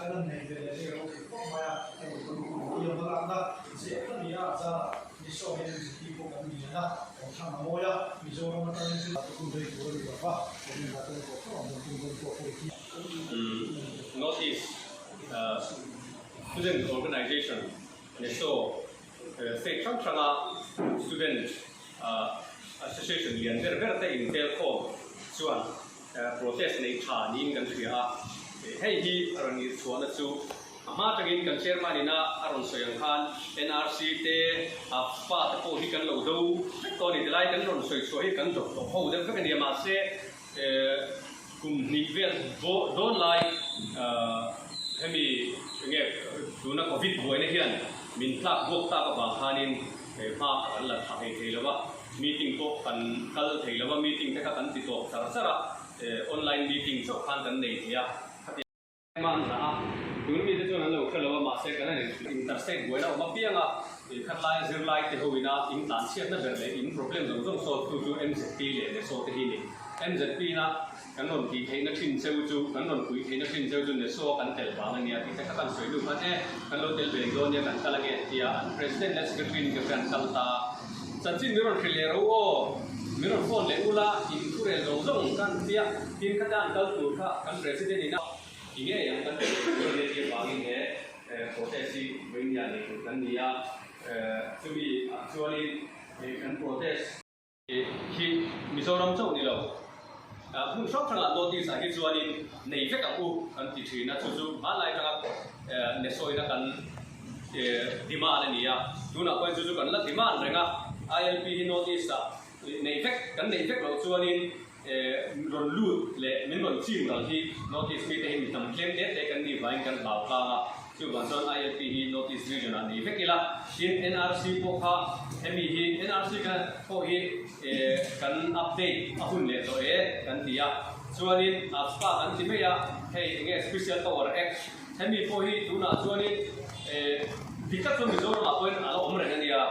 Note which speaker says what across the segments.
Speaker 1: kan han nei ve leh hi a ropui khawp mai a, hei kan kum tia hmalakna zeh a ni a, a zarah Mizo hian MZP pawh kan lian a, kan thlang a mawi a, Mizoram atangin chu kum rei tur a ni lo va, kan inah chuan pawh pawh ang kum dawn pawh pawh hi.
Speaker 2: North East Student Organization, NESO, state hrang hranga student association lian ber ber te intelkhawm chuan protest neih tha niin kan hria a, hei hi a rawn ngirchhuahna chu a hma atangin kan chairman ina a rawn sawi ang khan NRC te AFSPA te pawh hi kan lo do vek tawh a ni tilai kan rawn sawi chhuah hi kan dawp tawh ho deuh vek a ni a mahse kum hnih vel dawn lai hemi enge tuna covid buaina hian min tlak buak tak avang khanin hma kan la tha thei thei lo va. Meeting pawh kan kal thei lo a, meeting te kha kan ti tawp char char a, online meeting chauh khan kan nei thei a, khatiang ema an hlah a, tun mite chuan an lo hre lo a, mahse kan han interstate buaina awm apiang a, khatlai zirlai te ho ina in tlan chhiatna ber leh in problem zawng zawng solve tu chu MZP leh NESO te hi ni. MZP na kan rawn tih theihna thin cheu chu, kan rawn puih theihna thin cheu chu NESO a kan tel vang a nia tih te kha kan sawi lut khan e, kan lo tel ve dawn nia kan kal ange tia an President leh Secretary ni te khan kal ta. Chanchin min rawn hrilh leh ro aw, min rawn phone leh ula in thu rel zawng zawng kan tia tin khata an kal tur kha kan President in a ti ngei ang kan ti leh tur a nia tih avangin he protest hi vawinia nei tur kan ni a, chumi ah chuanin kan protest. Hi Mizoram chauh ni lo, hmun hrang hrangah notice ah hi chuanin nei vek ang u kan ti thin a, chu chu hmanlai atanga nesawina kan demand a ni a, tunah pawhin chu chu kan la demand reng a, ILP hi notice ah nei vek kan neih vek loh chuanin rawn lut leh min rawn chim ral hi notice mite hi mi tam tlem te te kan nih vangin kan hlau tlang a. Chuvang chuan ILP hi North East Region ah nei vek ila, tin NRC pawh kha hemi hi NRC kha pawh hi kan update a hun leh tawh e kan ti a, chuanin AFSPA kan ti mai a, hei enge Special Power Act hemi pawh hi tunah chuanin dik tak chuan Mizoram ah pawhin a la awm reng a nia,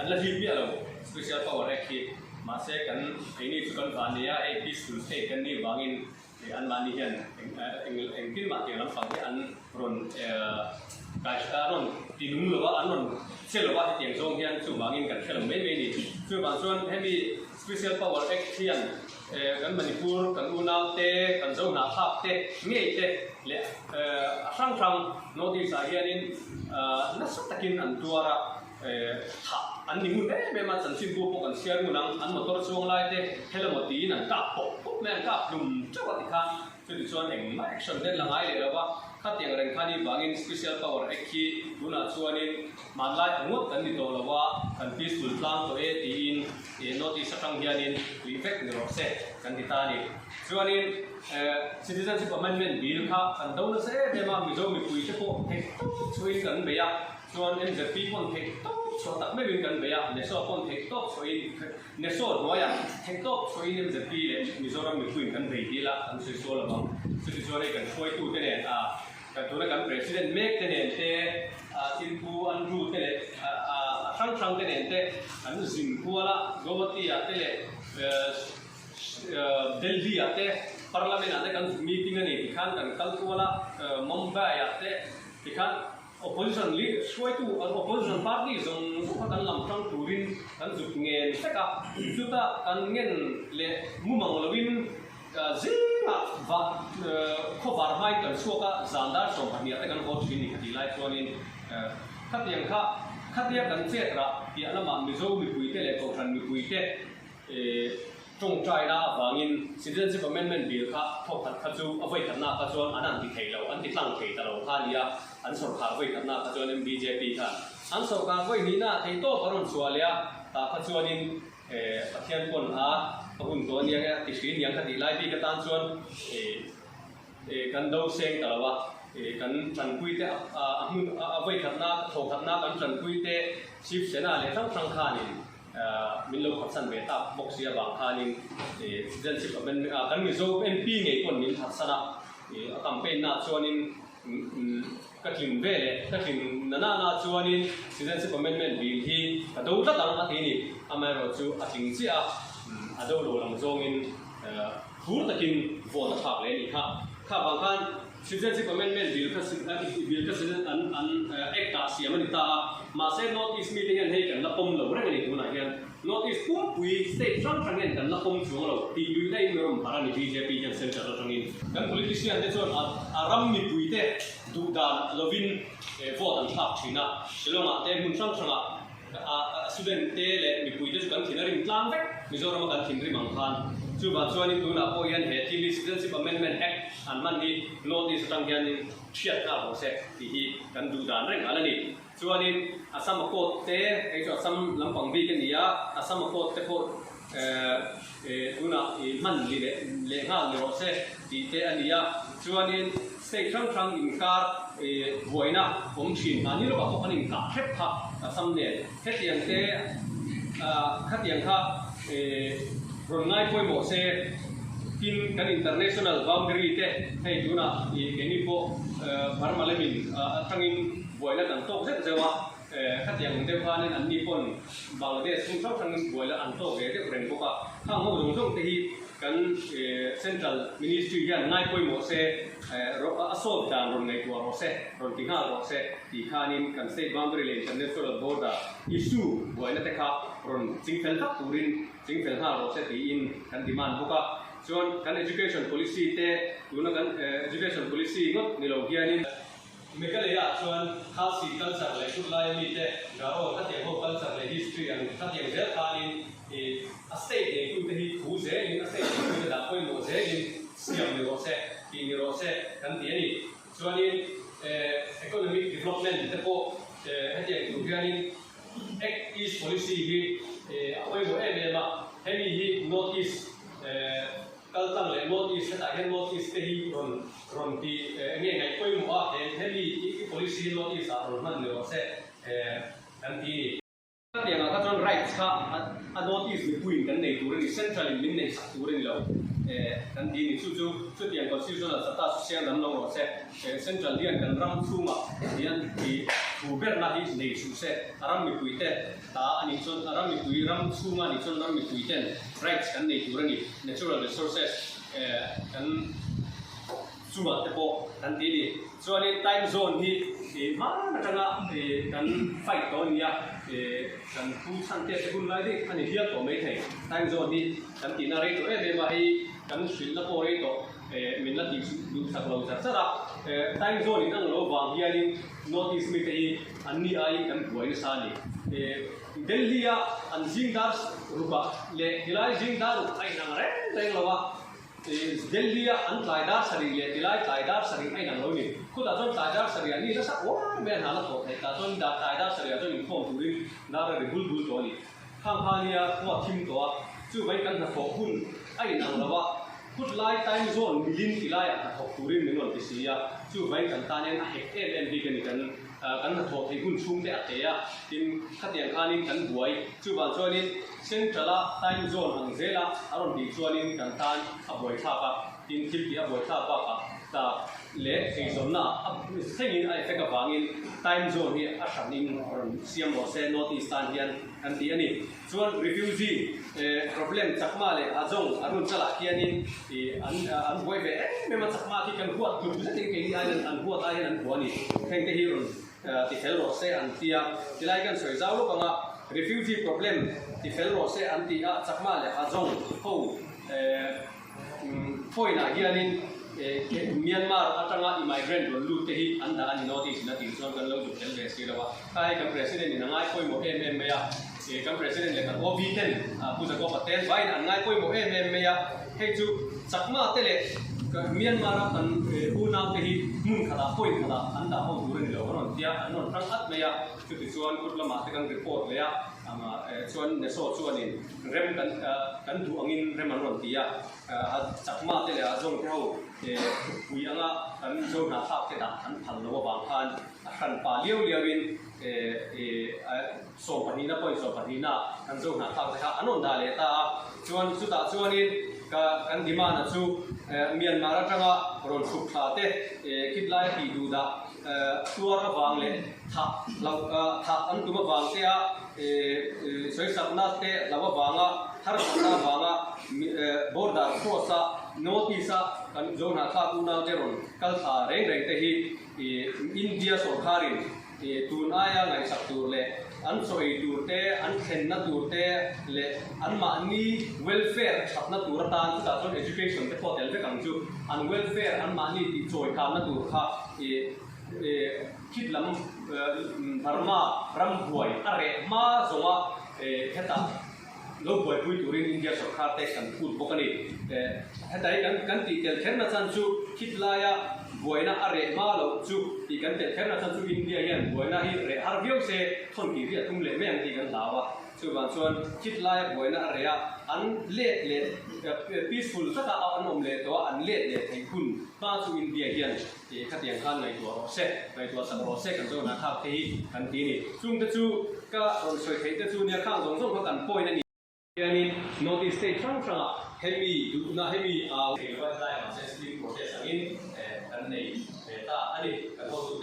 Speaker 2: an la hlip miah lo Special Power Act hi, mahse kan keini chu kan van nei a, hei peaceful state kan nih vangin Anmahni hian engtin mah tiang lampang hi an rawn kai an rawn ti nung lo a, an rawn che lo a hetiang zawng hian chuvangin kan hre lo mai mai a ni. Chuvang chuan hemi Special Power Act hian kan Manipur kan unau te, kan Zohnahthlak te ngei te leh a hrang hrang North East ah hianin nasa takin an tuar a. Thah an ni ngun em em a, chanchinbu pawh kan chhiar ngun ang, an motor chuang lai te hel emaw tiin an kap pawp pawp mai, an kap hlum teuh a ti khan, chuti chuan engmah action te an la ngai leh lo va, khatiang reng khan i vangin Special Power Act hi tunah chuanin hmanlai ang ngawt kan ni tawh lo a, kan peaceful tlang tawh e tiin notice atang hianin puih vek ni rawh se kan ti ta a ni. Chuanin Citizenship Amendment Bill kha kan do nasa em em a, Mizo mipui te pawh theih tawp chhuahin kan bei a, Chuan MZP pawn theih tawp chhuah tak meuhin kan bei a, NESO pawn theih tawp chhuahin, NESO hnuaiah theih tawp chhuahin MZP leh Mizoram mipuiin kan bei dil a, kan sawi sual lovang. Chuti chuan hei kan hruaitute nen a, kan tuna kan President mek te nen te, Tinpu Andrew te leh a hrang hrang te nen te kan zin kual a, Guwahati ah te leh Delhi ah te Parliament ah te kan meeting a ni tikhan kan kal kual a, Mumbai ah te tikhan Opposition li hruaitu opposition party zawng zawng kha kan lam hrang turin kan zuk ngen vek a, chuta kan ngen leh mumang loin zingah va khawvar hmain kan chhuak a, zan dar 12 te kan haw thin ni khatih lai chuanin khatiang kha khatia kan chet rah piah lamah Mizo mipuite leh Kohhran mipuite Tawngtaina avangin Citizenship Amendment Bill kha thawkhat kha chu a vawikhatna kha chuan an an ti thei lo, an ti tlang thei ta lo kha a nia, an sawrkhar vawikhatna kha chuan MBJP khan an sawrkhar vawihnihna ah theihtawp a rawn chhuah leh a, tah kha chuanin Pathian pawn a a hun tawh a nia nge a ti hri niang kha tih lai bik atan chuan kan do seng ta lo a, kan tanpui te a hmun a vawikhatna thawkhatna kan tanpui te Chief Sena leh hrang hrang khanin Min lo phatsan ve tak bawk si avang khanin Citizenship Amendment ah kan Mizo MP ngei pawn min phatsan a, a campaign naah chuanin ka tlin ve leh ka tlin na na na chuanin Citizenship Amendment Bill hi ka do tlat ang a ti ni. Amaherawh chu a tling chiah a, a do lo lam zawngin phur takin vote a thlak leh a nih kha. Kha vang khan. Citizenship Amendment Bill kha bill kha citizen an an Act ah siam a ni ta a, mahse North East mite hian hei kan la pawm lo reng a ni tunah hian. North East pumpui state hrang hrang hian kan la pawm chuang lo tih luihna in rawn barh a ni bjp hian centre atangin. Kan politician te chuan a ram mipuite duh dan lovin vote an thlak thin a, Shillong ah te hmun hrang hrangah a student te leh mipui te chu kan thin a rim tlang vek, Mizoram a kan thin rim ang khan. Chuvang chuanin tunah pawh hian he thil hi Citizenship Amendment Act an hman hi North East atang hianin hriat nghal rawh se tih hi kan duh dan reng al a ni. Chuanin Assam Accord te, hei chu Assam lampang bik a ni a, Assam Accord te pawh tunah hman ni leh leh nghal ni rawh se tih te a ni a. Chuanin state hrang hrang inkar buaina awm thin mahni lawkah pawh kan inkah hrep kha Assam nen hetiang te khatiang kha rawn ngai pawimawh se tin kan international boundary te hei tunah keini pawh Burma lemin atangin buaina kan tawk zeuh zeuh a. Khatiang deuh khanin anni pawn Bangladesh hmun hrang hrangin buaila an tawk ve deuh reng bawk a. Khang ho zawng zawng te hi kan Central Ministry hian ngai pawimawh se, a solve dan rawn ngaihtuah rawh se, rawn ti nghal rawh se tih khanin kan State Boundary leh International Border issue buaina te kha rawn chingfel vak turin chingfel nghal rawh se tiin kan demand bawk a. Chuan kan Education Policy te tuna kan Education Policy ngawt ni lo hianin, Meghalaya-ah chuan Khasi culture leh Tunlaia mite Garo khatiang ho culture leh history ang khatiang zel khanin ih a state neitute hi thu zelin a state neitute dah pawimawh zelin siam ni rawh se tih ni rawh se kan ti a ni. Chuanin economic development te pawh hetiang tur hianin Act East policy hi a pawimawh em em a, hemi hi North East Kal tlang leh North East hetah hian North East te hi rawn rawn ti eng nge ngaih pawimawh a he hemi i policy hi North East ah rawn hman ni rawh se kan ti ni. Khatiang ah kha chuan rights kha a North East mipuiin kan nei tur a ni, Central in min neih sak tur a ni lo kan ti ni. Chu chu chutiang constitutional status chu siam dam lo rawh se. Central hian kan ram chhungah hian i thu berna hi nei suh se, a ram mipuite ta a nih chuan a ram mipui ram chhunga a nih chuan ram mipuiten rights kan nei tur a ni, natural resources kan chungah te pawh kan ti a ni. Chuanin time zone hi hman atanga kan fight tawh a ni a, kan thu chhan te te hun lai daih a ni hial tawh mai thei. Time zone hi kan tihna rei tawh em em a, hei kan hrilhna pawh rei tawh min la tih duhsak lo char char a. Time zone in ang lo vang hianin North East mite hi an ni aiin kan buai nasa a ni. Delhi a an zing dar rukah leh tilai zing dar ruk a inang reng reng lo a, Delhi a an tlai dar sarih leh tilai tlai dar sarih a inang lo ni. Khutah chuan tlai dar sarih ah ni nasa uar mai a hna la thawh theih tah chuan tlai dar sarih ah chuan inkhawm turin dar a ri bul bul tawh a ni. Khang kha nia khua thim tawh a, chuvangin kan hnathawh hun a inang lo a, Khut lai time zone milin ti laiah hnathawk turin min rawn ti si a, chuvangin kan tan hian a hek em em bik a ni. Kan kan hnathawh theih hun chhungte a te a, tin khatiang khanin kan buai. Chuvang chuanin Central-a time zone ang zela a rawn tih chuanin kan tan a buai thlak a, tin thil tih a buai thlak bakah ta leh eizawnna a thlengin a effect avangin time zone hi a hranin rawn siam rawh se North East tan hian kan ti a ni. Chuan refugee problem Chakma leh Hajong a run chalah khianin an an buai ve em em a, Chakma khi kan huat tluk zetin keini aiin an huat aiin an hua a ni. Hengte hi rawn ti fel rawh se an ti a, tilai kan sawi zau lawk ang a, refugee problem ti fel rawh se an ti a, Chakma leh Hajong ho Point ah hianin Myanmar atanga immigrant rawn lut te hi an dah a ni North East in a tih chuan kan lo duh tel ve si lo a. Kha hei kan President in a ngai pawimawh em em mai a, kan President leh kan OB ten Pu Jacob a tel vaiin an ngai pawimawh em em mai a. Hei chu Chakma te leh Myanmar a kan unau te hi hmun khatah point khatah an dah ho tur a ni lo an rawn tia, an rawn hrang at mai a. Chutichuan kut lamah te kan report leh a, chuan Neso chuanin Rem kan kan duh angin rem an rawn ti a, Chakma te leh a zawng te ho pui anga kan Mizo hnahthlak te dah an phal lo avang khan a hran pa liau liau in sawmpahnihna point sawmpahnihna kan Zo hnahthlak te kha an rawn dah leh ta a, chuan chutah chuanin ka kan demand a chu Myanmar atanga rawn chhuk thla te khitlai a tih duh dah tuar avang leh thah hlauh thah an tum avang te a sawisakna te hlauh avanga harsatna avanga border cross a notice a. kan Zohnahthlak unaute rawn kal thla reng reng te hi India sawrkharin tun aia ngaihsak tur leh an chaw ei tur te, an thlenna tur te leh anmahni welfare thatna tur atan chutah chuan education te pawh tel vek ang chu, an welfare anmahni tih chawikanna tur kha khit lam Burma rambuai a reh hma zawnga hetah lo buaipui turin India sawrkar te kan phut bawk a ni. Heta hi kan kan tih tel kher na chan chu khit laia buaina a reh hma loh chu tih kan tel kher na chan chu India hian buaina hi reh har viau se thawn kir hi a tum leh mai ang tih kan hlau a. Chuvang chuan khit laia buaina a reh a, an let leh peaceful taka an awm leh tawh a, an let leh theih hun hma chu India hian khatiang khan ngaihtuah rawh se, ngaihtuah sak rawh se kan zawhna thlak te hi kan ti a ni. Chungte chu ka rawn sawi theih te chu nia khang zawng zawng kha kan point a ni. Hianin North East state hrang hrangah hemi duhna hemi au thei lova helai mahse sitting protest angin kan nei ve ta a ni. Kan hotu.